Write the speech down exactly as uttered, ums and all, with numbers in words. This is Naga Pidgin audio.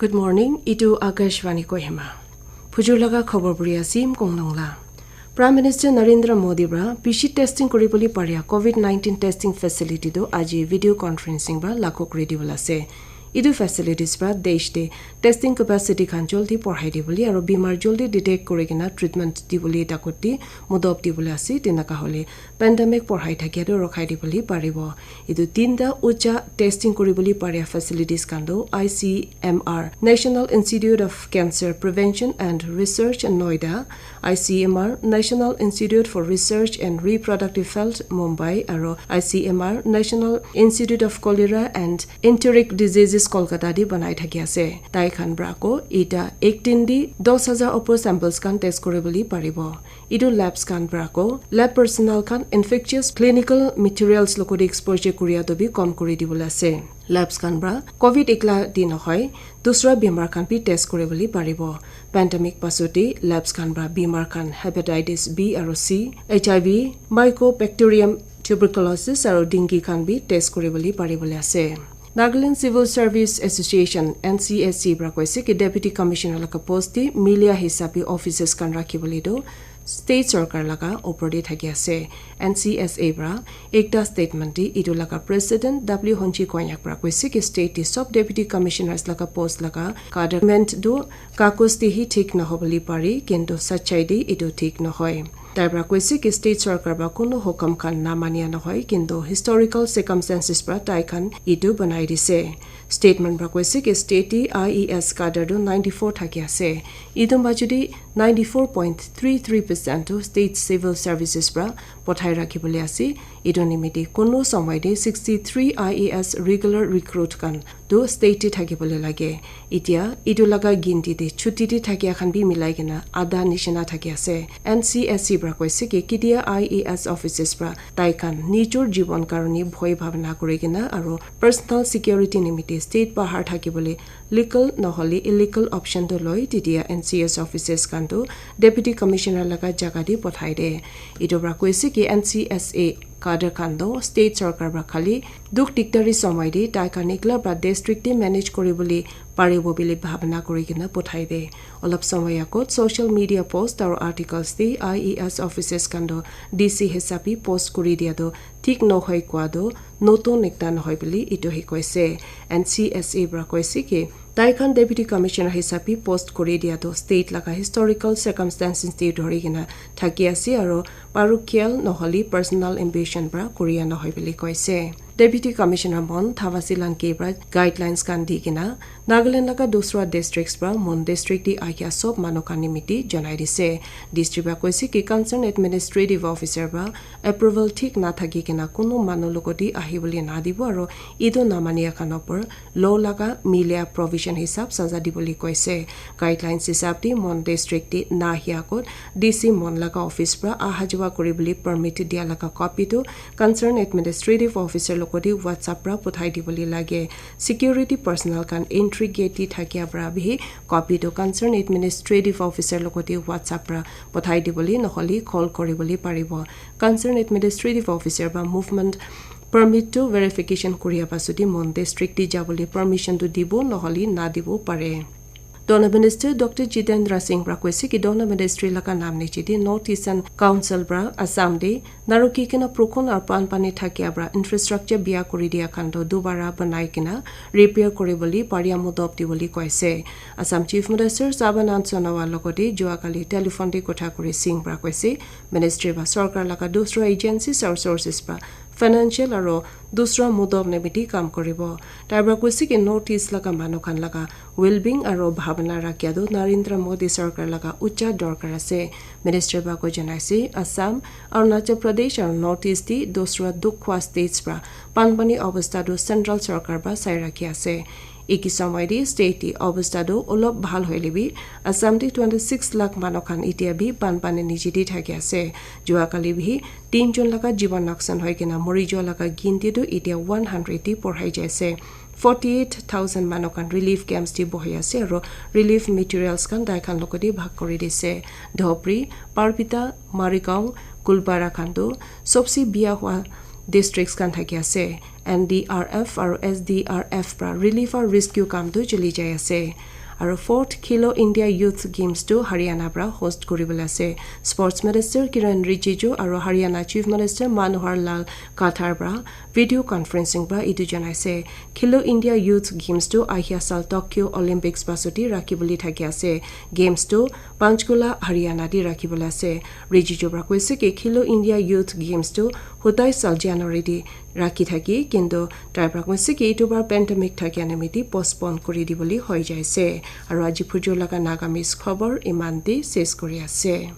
Good morning, itu Akashvani Kohima. Phujur laga khobor puri asim konglong la. Prime Minister Narendra Modi pra bishi testing kuri bole paria covid nineteen testing facility tu aji video conferencing pra lagu kuri dibole ase. Itu facilities pra desh te testing capacity khan joldi porhai dibole aro bimar joldi detect kuri kena treatment dibole takuti modop dibole ase, tenaka hole pandemic porhai thakia tu rokhai dibole paribo. Itu tinta ucha testing kuri bole paria facilities khan tu I C M R, National Institute of Cancer Prevention and Research, Noida, I C M R, National Institute for Research and Reproductive Health, Mumbai, aro I C M R, National Institute of Cholera and Enteric Diseases, Kolkata di banai thaki ase. Tai khan pra ko ita ek din di dos hajar opor samples khan test kuri bole paribo. Itu labs khan pra ko lab personnel khan infectious clinical materials logot exposure kuria to bi kom kuri dibole ase. Labs khan pra covid ekla di nohoi, dusra bimar khan bi test kuri bole paribo. Pandemic pasoti labs khan pra bimar khan hepatitis B aro C, H I V, Mycobacterium tuberculosis aro dengue khan bi test kuri bole pari bole ase. Nagaland Civil Service Association, N C S A, pra koise ki Deputy Commissioner laga post di milia hisabi offices khan rakhi bole tu state sarkar laga opor te thaki ase. N C S A pra ekta statement di itu laga president W Honji Konyak pra koise ki state di sob deputy commissioners laga post laga cadre ment tu kagus te hi thik nohobole pare, kintu sachai te itu thik nohoi. Tai pra koise ki state sarkar pra kunu hukam khan namania nohoi, kintu historical circumstances pra tai khan itu banai dise. Statement pra koise ki state te I A S cadre tu ninety four thaki ase. Itu majo te ninety four point three three percent tu state civil services pra pothai rakhi bole ase. Itu nimite kunu samai te sixty three I A S regular recruit khan tu state te thaki bole lage. Itia itu laga ginti te chuti te thakia khan bi milai kena adha nishina thaki ase. N C S C pra koise ki ketia I A S officers pra tai khan nijor jibon karone bhoi bhabna kuri kena aro personal security nimite state bahar thaki bole legal nohole illegal option tu loi, tetia N C S officers khan tu Deputy Commissioner laga jaga te pothai de. Itu pra koise ki N C S A cadre khan tu state sarkar pra khali dukh dikdari samai te tai khan ekla pra district te manage kuri bole paribo bole bhabna kuri kena pothai de. Olop samai agot social media post aro articles te I A S officers khan tu D C hisabi post kuri dia tu thik nohoi koa tu notun ekta nohoi bole itu hi koise. N C S A pra koise ki tai khan Deputy Commissioner hisabi post kuri dia tu state laga historical circumstances te dhori kena thaki ase aro parochial nohole personal ambition pra kuria nohoi bole koise. Deputy Commissioner Mon Thawasilan K pra guidelines khan di kena Nagaland laga dusra districts pra Mon district te ahia sob manu khan nimite janai dise. District pra koise ki concerned administrative officer pra approval thik nathaki kena kunu manu logote ahibole nadibo aro itu namania khan opor law laga milia provision hisab saza dibole koise. Guidelines hisab te Mon district te nahia kot D C Mon laga office pra aha jawa kuri bole permit dia laga copy tu concerned administrative officer logote WhatsApp pra pothai dibole lage. Security personnel khan entry gate te thakia pra bi copy tu concerned administrative officer logote WhatsApp pra pothai dibole nohole call kuri bole paribo. Concerned administrative officer pra movement permit tu verification kuria pasoti Mon district te jabole permission tu dibo nohole nadibo pare. Dona Minister Doctor Jitendra Singh pra koise ki Dona Ministry laga nam niche te North Eastern Council pra Assam te naruki kena prokon aro pan pani thakia pra infrastructure bia kuri dia khan tu dubara banai kena repair kuri bole paria modop dibole koise. Assam Chief Minister Sarbanand Sonowal logote jua kali telephone te kotha kuri Singh pra koise ministry ba sarkar laga dusra agencies aro sources pra financial aro dusra modop nimite kam kuribo. Tai pra koise ki North East laga manu khan laga well-being aro bhabna rakhia tu Narendra Modi sarkar laga ucha dorkar ase. Minister ba ko janaise Assam, Arunachal Pradesh aro North East te dusra dukh khwa states pra banpani obostha tu central sarkar pra sai rakhi ase. Eki samai te state te obostha tu olop bhal hoile bi Assam te twenty six lakh manu khan itia bi banpani niche te thaki ase. Jua kali bi tin jon laga jiban noksan hoi kena mori jua laga ginti tu itia one hundred te porhai jai ase. forty eight thousand manu khan relief camps te bohi ase aro relief materials khan tai khan logote bhag kuri dise. Dhopri, Parpita, Marigaon, Kulbara khan tu sobse biya hua districts khan thaki ase. N D R F aro S D R F pra relief aro rescue kam tu choli jai ase. Aro fourth Khelo India Youth Games tu Haryana pra host kuribole ase. Sports Minister Kiran Rijiju aro Haryana Chief Minister Manohar Lal Kathar pra video conferencing pra etu janai ase. Khelo India Youth Games tu ahia sal Tokyo Olympics pasoti rakhi bole thaki ase. Games tu Panchkula, Haryana te rakhi bole ase. Rijiju pra koise ki Khelo India Youth Games tu hutai sal January te rakhi thaki, kintu tai pra koise ki etu bar pandemic thakia nimiti postpone kuri di bole hoi jai ase. Aro aji phujur laga Nagamese khobor iman te ses kuri ase.